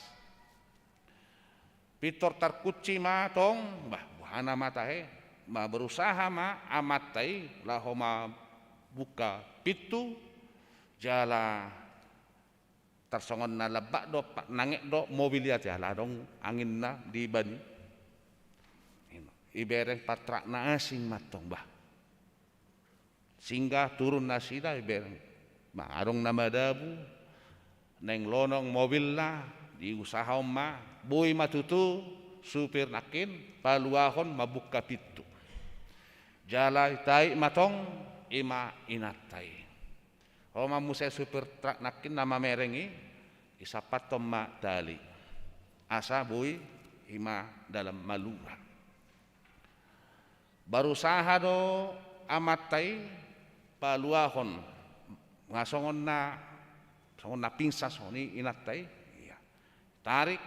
Pintor tarkunci ma tong, bah, boha na ma tahe, ma berusaha ma amanta i laho mambuka pintu, jala tarsongon na lambak do, pa-, nanget do mobil i ate, ala adong anginna di ban i. Ibereng patruk na asing ma tong, bah. Singgah turun nasida, ibereng ma adong na madabu, naeng lonong mobilna, diusahahon ma, boi ma tutu supir nangkin paluahon mambuka pintu. Jala ditait ma tong, i ma inanta i. Ro ma muse supir truk nangkin na mamereng i, disampathon ma tali. Asa boi i ma dalan malua. Barusaha do amanta i paluahon Nga songon na, songon na pingsan songon i inanta i. Ia. Tarik,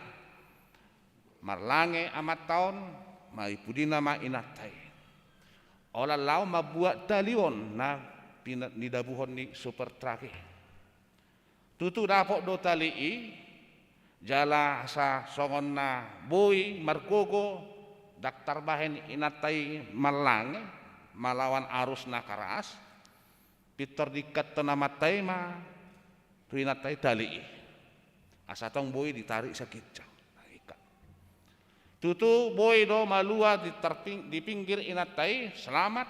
marlange amanta on, maripudina ma inanta i. Holan laho mambuat tali on na pina-, nidabuhon ni super truck i. Tutu dapot do tali i, jala asa songon na boi margogo, ndang tarbahen inanta i marlange, malawan arus na karas, pintor diikkathon amanta i ma tu inanta i tali i. Asa tong boi ditarik sian ginjang. Ikat. Tutu boi do malua di tarping-, di pinggir inanta i, selamat,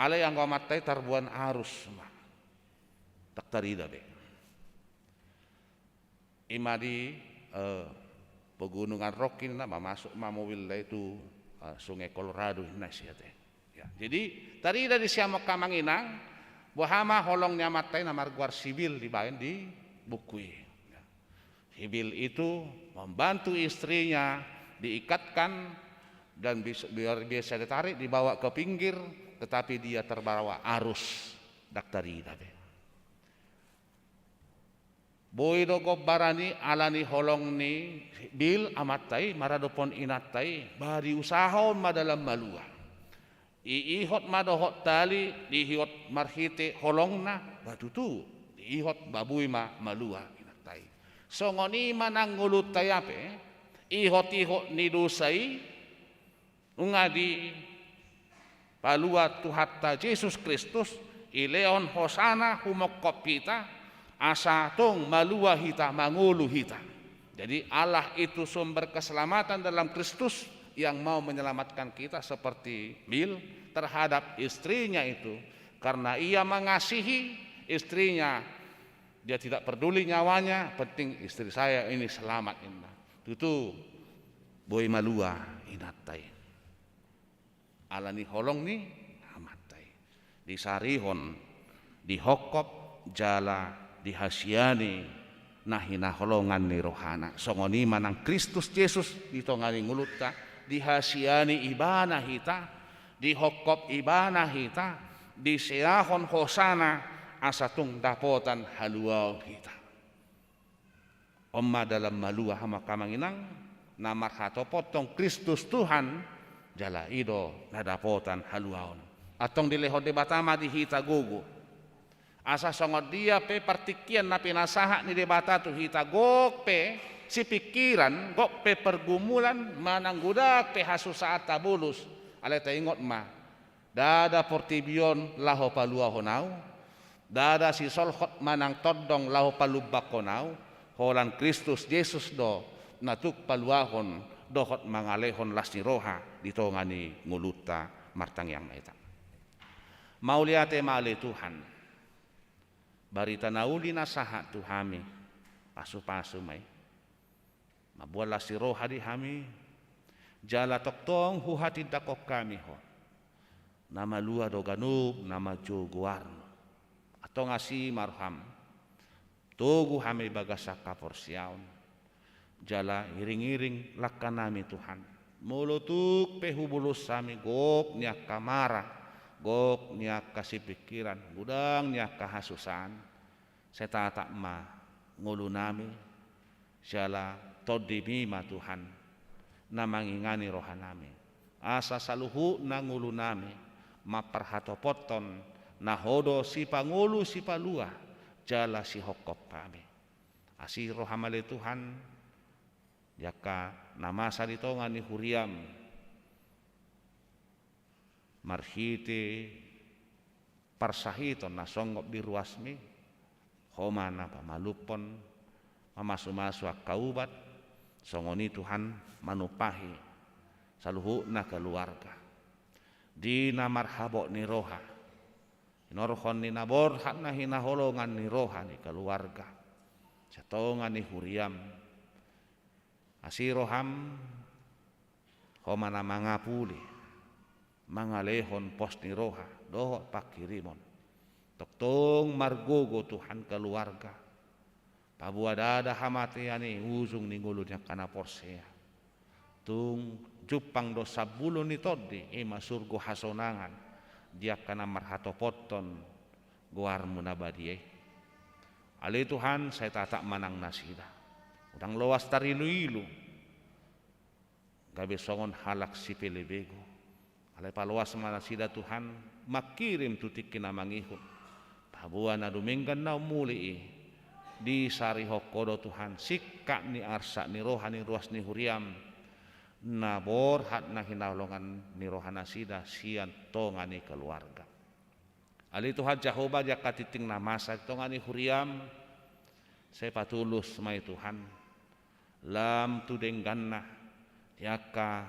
alai anggo amanta i tarboan arus ma. Ndang tarida be. I ma di, eh, Pegunungan Rockies ninna, mamasuk ma mobilna i tu, eh, Sungai Colorado ninna sia te. Ya, jadi, tarida disi hamu angka amang inang, boha ma holong ni amanta i na margoar si Bill dibaen di buku i. Ya. Si Bill itu membantu istrinya diikatkan dan bis-, biar bisa ditarik, dibawa ke pinggir, tetapi dia terbawa arus. Ndang tarida be. Boi do gombaran i ala ni holong ni Bill amanta i maradophon inanta i, ba diusahahon ma dalan malua. Iihot ma dohot tali, diihot marhite holongna, ba tutu, diihot ba boi ma malua inanta i. Songon i ma nang ngolunta i pe, ihot-ihot ni dosa i, nunga dipalua Tuhanta Jesus Kristus, dilehon hosana humongkop hita, asa tong malua hita, mangolu hita. Jadi Allah itu sumber keselamatan dalam Kristus yang mau menyelamatkan kita seperti Bill terhadap istrinya itu. Karena ia mengasihi istrinya, dia tidak peduli nyawanya, penting istri saya ini selamat, ninna. Tutu, boi malua inanta i. Ala ni holong ni amanta i. Disarihon, dihongkop, jala dihasiani na hinaholongan ni rohana. Songon i ma nang Kristus Jesus di tonga ni ngolunta, dihasiani ibana hita, dihongkop ibana hita, diseahon hosana asa tung dapotan haluaon hita. On ma dalan malua hamu angka amang inang, na marhatopothon Kristus Tuhan, jala i do na dapotan haluaon. Antong dilehon Debata ma di hita gogo. Asa songon dia pe partingkian na pinasahat ni Debata tu hita, gok pe sipingkiran, gok pe pergumulan, manang godang pe hasusahanta bolus, alai taingot ma, ndada portibi on laho paluahon ahu, ndada sisolhot manang tondong laho palumbangkon ahu, holan Kristus Jesus do na tuk paluahon dohot mangalehon las ni roha di tonga ni ngolunta. Martangiang ma hita. Mauliate ma ale Tuhan. Barita na uli na sahat tu hami, pasupasu ma i. Mamboan las ni roha di hami, jala tongtong huhatindangkon hami Ho. Na malua do ganup na manjou goarMu. Antong asi ma rohaM. Togu hami bagas angka porseaon. Jala iring-iring langkanami Tuhan. Molo tuk pe hubolus hami gok ni angka mara, gok ni angka sipingkiran, godang ni angka hasusaan, sai tatap ma ngolunami, siala TondiMi ma Tuhan, na mangingani rohanami. Asa saluhutna ngolunami, mamparhatopothon, na Ho do sipangolu sipalua, jala sihongkop hami. Asi rohaM ale Tuhan, di angka na masa di tonga ni huriaM, marhite parsahiton na songgop di ruasMi, Ho ma na pamalumhon, mamasumasu angka ubat, songon i Tuhan manumpahi saluhutna keluarga. Di na marhabot ni roha, hinorhon ni na borhat na hinaholongan ni roha ni keluarga, sian tonga ni huriaM, asi rohaM, Ho ma na mangapuli, mangalehon pos ni roha, dohot panghirimon. Tongtong margogo Tuhan keluarga. Paboa ndada hamatean i ujung ni ngolu ni angka na porsea. Tung jumpang do sambulu ni tondi, i ma surgo hasonangan, di angka na marhatopothon goarMu na badia i. Ale Tuhan, sai tatap ma nang nasida. Unang loas tarilu-ilu, gabe songon halak sipelebegu. Alai paloas ma nasida Tuhan, mangkirim tu tingki na mangihut. Paboa na dumenggan na ummuli i, disarihon Ho do Tuhan, singkat ni arsak ni roha ni ruas ni huriaM, na borhat na hinaholongan ni roha nasida sian tonga ni keluarga. Ale Tuhan Jahowa, di angka tingting na masa di tonga ni huriaM, sai patulus ma i Tuhan, lam tu dengganna di angka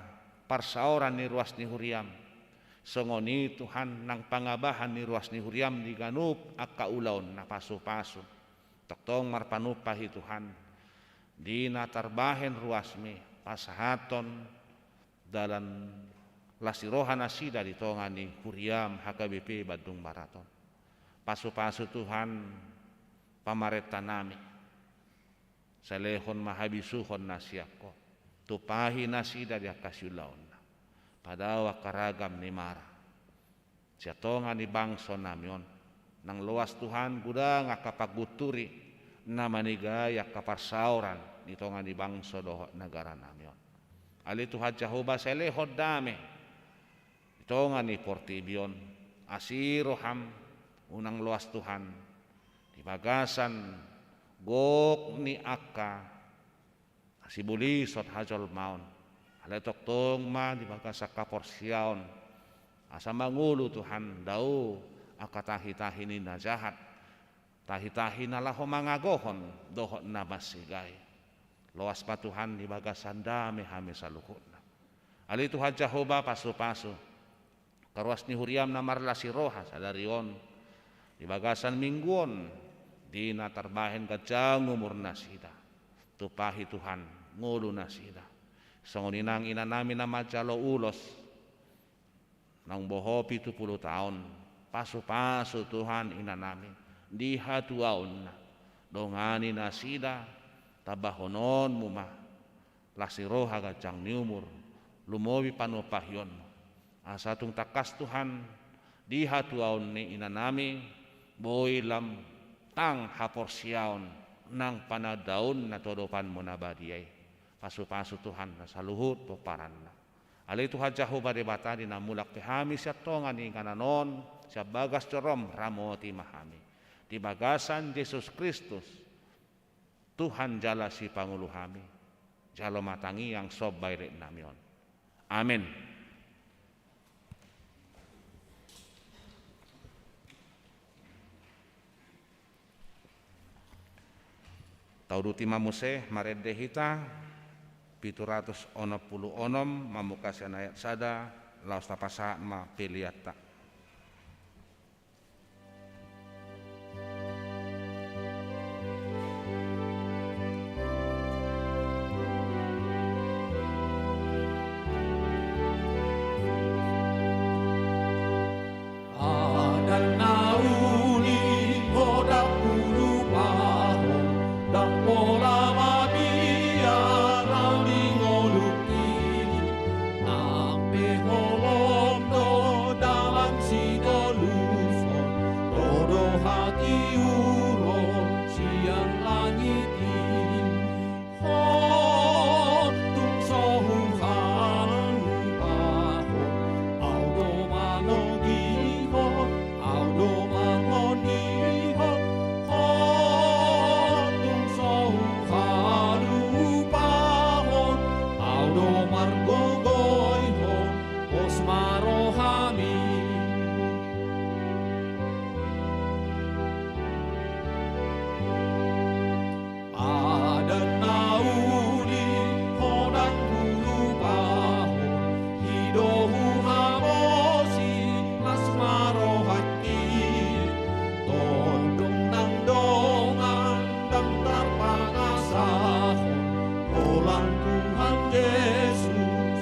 parsaoran ni ruas ni huriaM. Songon i Tuhan, nang pangabahan ni ruas ni huriaM di ganup angka ulaonna, pasu-pasu. Tongtong marpanumpa i Tuhan, di na tarbahen ruasMi, pasahathon dalan las ni roha nasida di tonga ni huriaM H K B P Bandung Barat on. Pasu-pasu Tuhan, pamarentanami. Sai lehon ma habisuhon na sian Ho. Tumpahi nasida di angka siulaonna. Padao angka ragam ni mara sian tonga ni bangsonami on. Nang loas Tuhan, godang angka panggunturi na manigai angka parsaoran di tonga ni bangso dohot negaranami on. Ale Tuhan Jahowa, sai lehon dame di tonga ni portibi on. Asi rohaM, unang loas Tuhan, di bagasan gok ni angka sibolison hajolmaon. Alai tongtong ma di bagasan haporseaon, asa mangolu Tuhan dao angka tahi-tahi ni na jahat, tahi-tahi na laho mangagohon dohot na mansegai. Loas ma Tuhan di bagasan dame hami saluhutna. Ale Tuhan Jahowa, pasu-pasu angka ruas ni huriaM na marlas ni roha sadari on, di bagasan minggu on, di na tarbahen ganjang umur nasida. Tumpahi Tuhan ngolu nasida. Songon i nang inanami na manjalo ulos, naung boho pitu pulu taon, pasu-pasu Tuhan inanami di hatuaonna. Dongani nasida, tambahononMu ma las ni roha, ganjang ni umur, lumobi panumpahionMu. Asa tung tangkas Tuhan, di hatuaon ni inanami, boi lam tang haporseaon nang panandaonna tu adopanMu na badia i. Pasu-pasu Tuhan na saluhut pomparanna. Ale Tuhan Jahowa Debata, di na mulak pe hami sian tonga ni inganan on, sian bagas joroM ramoti ma hami. Di bagasan Jesus Kristus, Tuhan jala Sipangolu hami, jalo ma tangiang somba eleknami on. Amen. Tauduti ma muse, marende hita, pitu ratus onom pulu onom, mamungka sian ayat sada, laos tapasahat ma peleanta. Adat na uli, Ho ndang hulupahon, ndang pola mabiar au di ngolungki. Nang pe holom do dalan sitoluson, ro do hatiuron sian langit i. Ho tung so huhalupahon, au do manogihon, au do mangonihon. Ho tung so huhalupahon, au do margogoihon, pos ma rohami. Adat na uli, Ho ndang hulupahon, i do huhabosi, las ma rohangki. Tondong nang dongan ndang tarpangasahon, holan Tuhan Jesus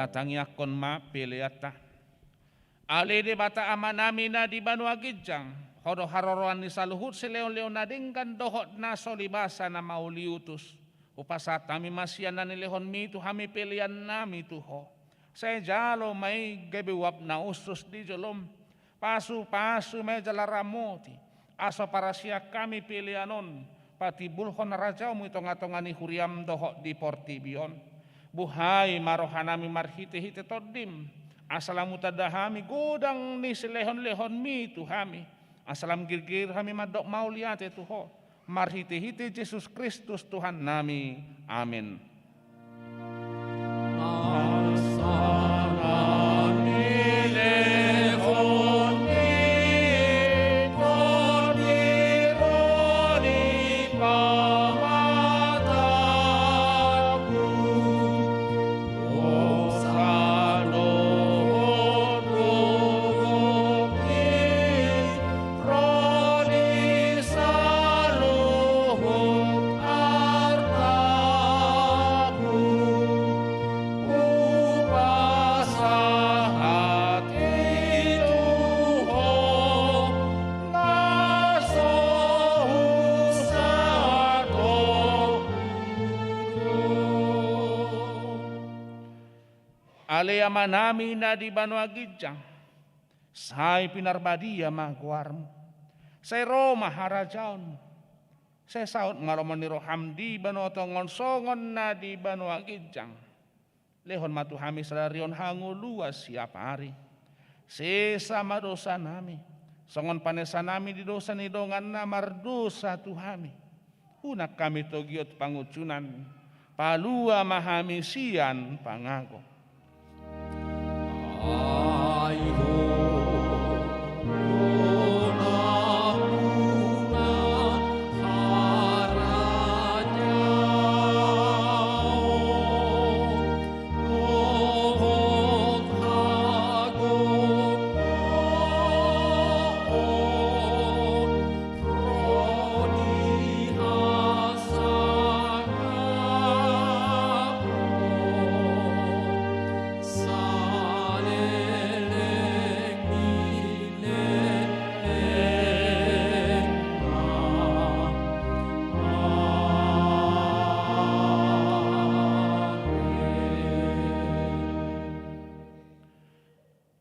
Tangiangkon ma peleanta. Ale Debata Amanami na di banua ginjang, Ho do haroroan ni saluhut silehonlehon na denggan dohot na so libasa na mauliutus. Hupasahat hami ma sian na nilehonMi tu hami peleannami tu Ho. Sai jalo ma i gabe uap na usus di jolom. Pasupasu ma i jala ramoti, asa parasian hami pelean on patimbulhon harajaonMu di tongatonga ni huriaM dohot di portibi on. Buhai ma rohanami marhitehite TondiM, asa lam hutanda hami godang ni silehonlehonMi tu hami, asa lam girgir hami mandok mauliate tu Ho. Marhitehite Jesus Kristus Tuhannami. Amen. Ale Amanami na di banua ginjang, sai pinarbadia ma goarMu. Sai ro ma harajaonMu. Sai saut ma lomo ni rohaM di banua tonga on songon na di banua ginjang. Lehon ma tu hami sadari on hangoluan siapari. Sesa ma dosanami, songon panesanami di dosa ni dongan na mardosa tu hami. Unang hami togihon tu pangunjunan, palua ma hami sian pangago.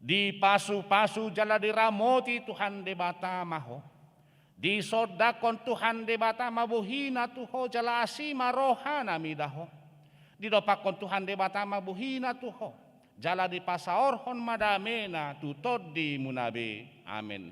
Dipasupasu jala diramoti Tuhan Debata ma ho. Disondangkon Tuhan Debata ma bohina tu ho jala asi ma rohana mida ho. Didompakkon Tuhan Debata ma bohina tu ho jala dipasaorhon ma damena tu tondimuna be. Amen.